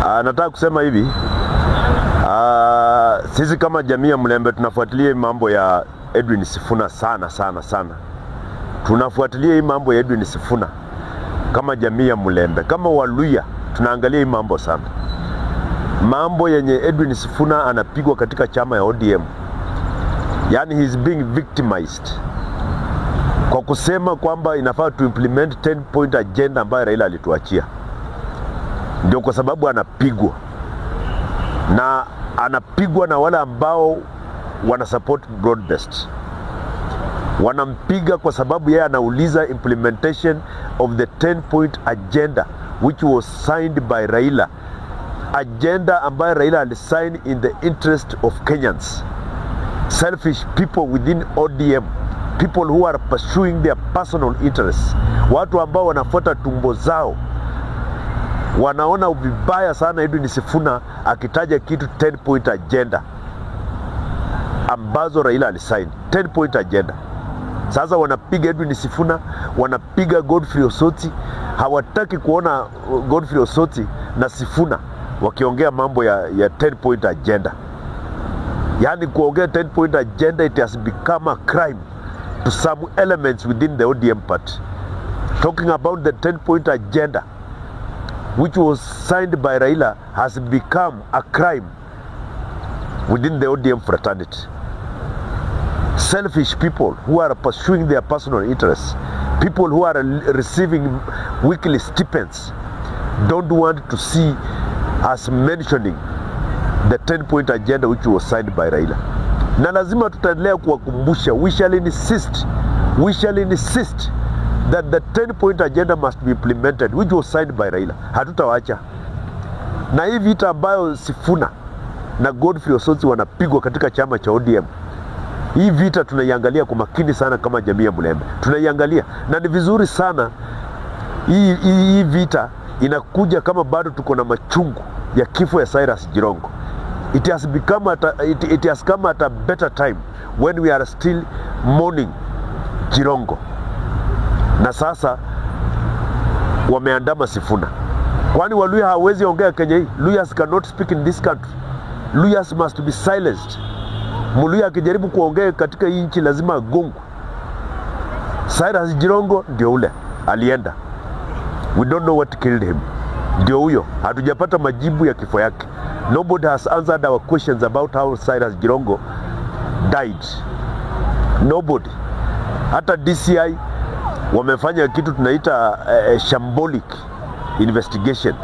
Nataka kusema hivi, sisi kama jamii ya Mlembe tunafuatilia mambo ya Edwin Sifuna sana sana sana. Tunafuatilia hii mambo ya Edwin Sifuna kama jamii ya Mlembe, kama Waluya tunaangalia hii mambo sana, mambo yenye Edwin Sifuna anapigwa katika chama ya ODM, yani he is being victimized kwa kusema kwamba inafaa to implement 10 point agenda ambayo Raila alituachia. Ndio kwa sababu anapigwa na anapigwa na wale ambao wana support broad based. Wanampiga kwa sababu yeye anauliza implementation of the 10 point agenda which was signed by Raila, agenda ambayo Raila alisign in the interest of Kenyans. Selfish people within ODM, people who are pursuing their personal interests, watu ambao wanafuata tumbo zao, wanaona vibaya sana Edwin Sifuna akitaja kitu 10 point agenda ambazo Raila alisign 10 point agenda. Sasa wanapiga Edwin Sifuna, wanapiga Godfrey Osotsi, hawataki kuona Godfrey Osotsi na Sifuna wakiongea mambo ya 10 point agenda. Yaani kuongea 10 point agenda, it has become a crime to some elements within the ODM party. Talking about the 10 point agenda which was signed by Raila has become a crime within the ODM fraternity. Selfish people who are pursuing their personal interests, people who are receiving weekly stipends, don't want to see us mentioning the 10 point agenda which was signed by Raila. Na lazima tutaendelea kuwakumbusha, we shall insist that the 10 point agenda must be implemented which was signed by Raila. Hatutawacha. Na hii vita ambayo Sifuna na Godfrey Osotsi wanapigwa katika chama cha ODM, hii vita tunaiangalia kwa makini sana kama jamii ya Mlembe, tunaiangalia na ni vizuri sana hii vita inakuja kama bado tuko na machungu ya kifo ya Cyrus Jirongo. It has come at a better time when we are still mourning Jirongo, na sasa wameandama Sifuna. Kwani Waluya hawezi ongea Kenya hii? Luyas cannot speak in this country. Luyas must be silenced. Mluya akijaribu kuongea katika hii nchi lazima agongwe. Cyrus Jirongo ndio ule alienda, we don't know what killed him. Ndio huyo, hatujapata majibu ya kifo yake. Nobody has answered our questions about how Cyrus Jirongo died. Nobody. Hata DCI wamefanya kitu tunaita shambolic investigation.